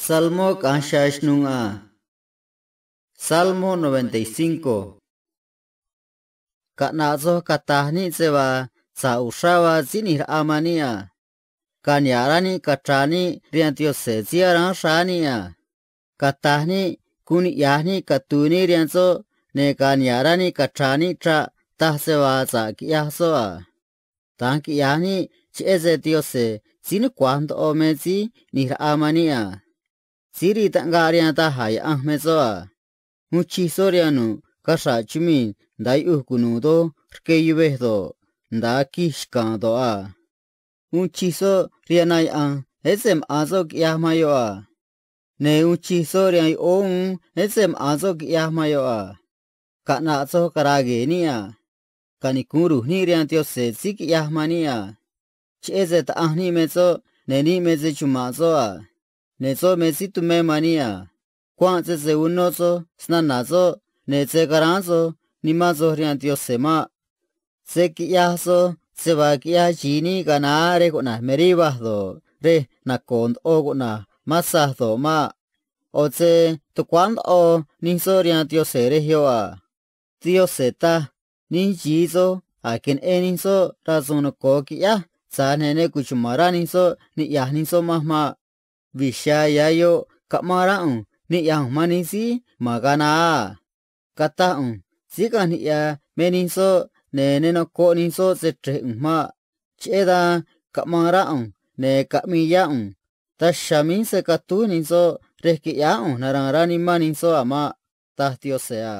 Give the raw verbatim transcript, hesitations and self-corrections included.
Salmó caꞌa̱nj xa̱a̱ xnu̱u̱ a. Salmo noventa y cinco. Caꞌna̱ꞌ soj cata̱j níꞌ se vaa sa̱ꞌ uxrá vaa Síí ꞌNi̱j Raꞌa man níꞌ a. Ga̱a̱ niha̱ꞌ rá níꞌ cachra̱a̱ níꞌ rihaan Diose̱ síí aráán xráá níꞌ a. Cata̱j níꞌ guun niꞌya̱j níꞌ catu̱u̱ níꞌ rihaan soꞌ, ne̱ ga̱a̱ niha̱ꞌ rá níꞌ cachra̱a̱ níꞌ chraꞌ, taj se vaa sa̱ꞌ quiꞌyaj soꞌ a. Da̱nj quiꞌya̱j níꞌ cheꞌé se Diose̱ síí nucua̱j ndoꞌo me Síí ꞌNi̱j Raꞌa man níꞌ a. Síí rii taꞌngaꞌ rihaan da̱j a̱ Yaꞌanj me soꞌ a. Uun chij soꞌ rihaan nu̱ꞌ caxra̱ꞌ chumii̱ nda̱a yuꞌuj cunu̱u̱ doj rque yuvej do̱ꞌ, nda̱a quij xca̱a̱n do̱ꞌ a. Uun chij soꞌ rihaan na yaꞌa̱nj, veé se maꞌa̱n soꞌ quiꞌyaj man yoꞌ a. Ne̱ uun chij soꞌ rihaan yoꞌóó uún, veé se maꞌa̱n soꞌ quiꞌyaj man yoꞌ a. Caꞌna̱ꞌ soj cara̱a̱ gue̱e̱ níꞌ a. Canicu̱nꞌ ru̱j níꞌ rihaan Diose̱ síí quiꞌyaj man níꞌ a. Cheꞌé se Taꞌanj níꞌ me soꞌ, ne̱ níꞌ me se chuma̱nꞌ soꞌ a. Ne̱ soꞌ me síí tumé man níꞌ a. Cuanꞌ sese unó soj snana̱ soꞌ, ne̱ se̱ caráán soj nimán soj rihaan Diose̱ maꞌ. Se̱ quiꞌyaj soj se vaa quiꞌyaj xi̱i níꞌ ga̱a naá rej cuꞌna̱j Meríbas do̱ꞌ, rej naco̱o̱ ndoꞌo cuꞌna̱j Masas do̱ꞌ maꞌ. ꞌO̱ se tucuáá ndoꞌo nij soꞌ rihaan Diose̱ rej yoꞌ a. Diose̱ taj: Nij xi̱i soj a̱ queneꞌen nij soꞌ rasu̱u̱n noco̱o quiꞌyáj, tza̱j ne̱ ne cuchuma̱n rá nij soꞌ niꞌya̱j nij soꞌ manj maꞌ. Vij xa̱a̱ ya̱ yoꞌ caꞌmaan rá ꞌu̱nj niꞌya̱j ꞌu̱nj man nij síí ma̱n ga̱a naá a. Cataj ꞌu̱nj: Síí ga̱nj niꞌya̱ me nij soꞌ, ne̱ ne nocoꞌ nij soꞌ se-chre̱j ꞌu̱nj maꞌ. Cheꞌé dan caꞌmaan rá ꞌu̱nj, ne̱ caꞌmii yá ꞌu̱nj. Daj chiha̱a̱ míj se̱ catúj nij soꞌ rej quiꞌyáá ꞌu̱nj nara̱a̱n rá nimán nij soꞌ a̱ maꞌ, taj Diose̱ a.